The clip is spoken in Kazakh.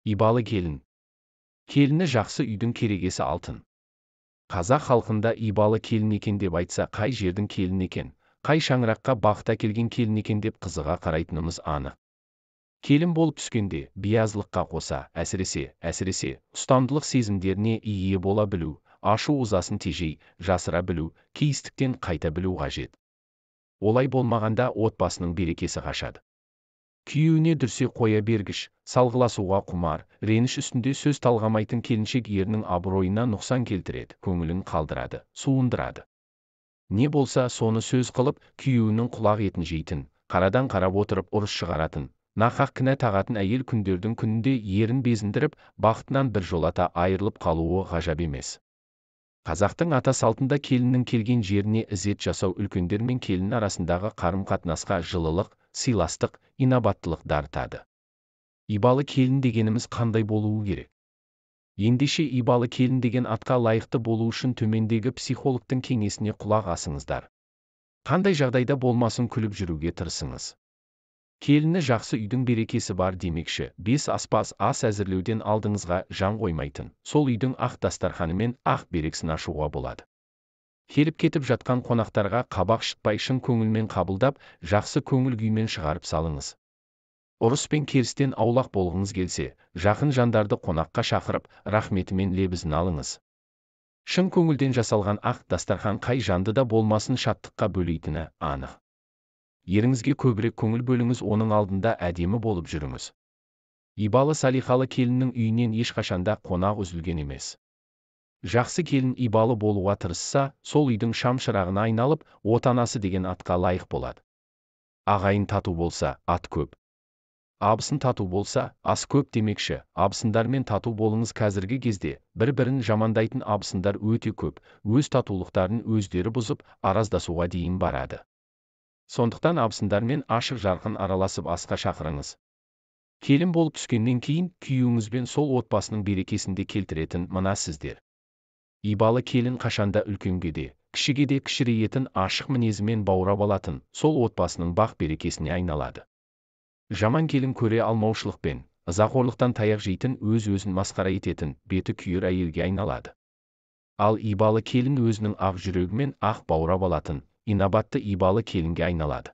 Ибалы келін. Келіні жақсы үйдің керегесі алтын. Қазақ халқында ибалы келін екен деп айтса, қай жердің келіні екен, қай шаңыраққа бақыт әкелген келін екен деп қызыға қарайтынымыз анық. Келін болып түскенде биязылыққа қоса, әсіресе, ұстамдылық сезімдеріне ие бола білу, ашу ызасын тежей, жасыра білу, кейістіктен қайта білу қажет. Олай болмағанда отбасының берекесі қашады. Күйеуіне дүрсе қоя бергіш, салғыласуға құмар, реніш үстінде сөз талғамайтын келіншек ерінің абыройына нұқсан келтіреді, көңілін қалдырады, суындырады. Не болса соны сөз қылып, күйеуінің құлақ етін жейтін, қарадан қарап отырып ұрыс шығаратын, нақақ кінә тағатын әйел күндердің күнінде ерін безіндіріп, бақытынан біржолата айырылып қалуы ғажап емес. Қазақтың ата салтында келіннің келген жеріне ізет жасау үлкендер мен келін арасындағы қарым-қатынасқа жылылық, сыйластық, инабаттылық дарытады. Ибалы келін дегеніміз қандай болуы керек? Ендеше ибалы келін деген атқа лайықты болу үшін төмендегі психологтың кеңесіне құлақ асыңыздар. Қандай жағдайда болмасын күліп жүруге тырысыңыз. Келіні жақсы үйдің берекесі бар демекші, бес аспаз ас әзірлеуден алдыңызға жан қоймайтын, сол үйдің ақ дастарханымен ақ берексін ашуға болады. Келіп кетіп жатқан қонақтарға қабақ шытпай шын көңілмен қабылдап, жақсы көңіл күймен шығарып салыңыз. Ұрыс пен керістен аулақ болғыңыз келсе, жақын жандарды қонаққа шақырып, рахметімен лебізін алыңыз. Шын көңілден жасалған ақ дастархан қай жанды да болмасын шаттыққа бөлейтіні анық. Еріңізге көбірек көңіл бөліңіз, оның алдында әдемі болып жүріңіз. Ибалы салиқалы келіннің үйінен ешқашанда қонақ үзілген емес. Жақсы келін ибалы болуға тырысса, сол үйдің шам шырағына айналып, отанасы деген атқа лайық болады. Ағайын тату болса, ат көп. Абысын тату болса, ас көп демекші, абысындармен тату болыңыз. Қазіргі кезде бір-бірін жамандайтын абысындар өте көп, өз татулықтарын өздері бұзып, араздасуға дейін барады. Сондықтан абысындармен ашық жарқын араласып асқа шақырыңыз. Келін болып түскеннен кейін күйеуіңізбен сол отбасының берекесін де келтіретін мына сіздер. Ибалы келін қашанда үлкенге де, кішіге де кішірейетін ашық мінезімен баурап алатын, сол отбасының бақ берекесіне айналады. Жаман келін көре алмаушылықпен, ызақорлықтан таяқ жейтін, өз-өзін масқара ететін, беті күйер әйелге айналады. Ал ибалы келін өзінің ақ жүрегімен ақ баурап алатын, инабатты ибалы келінге айналады.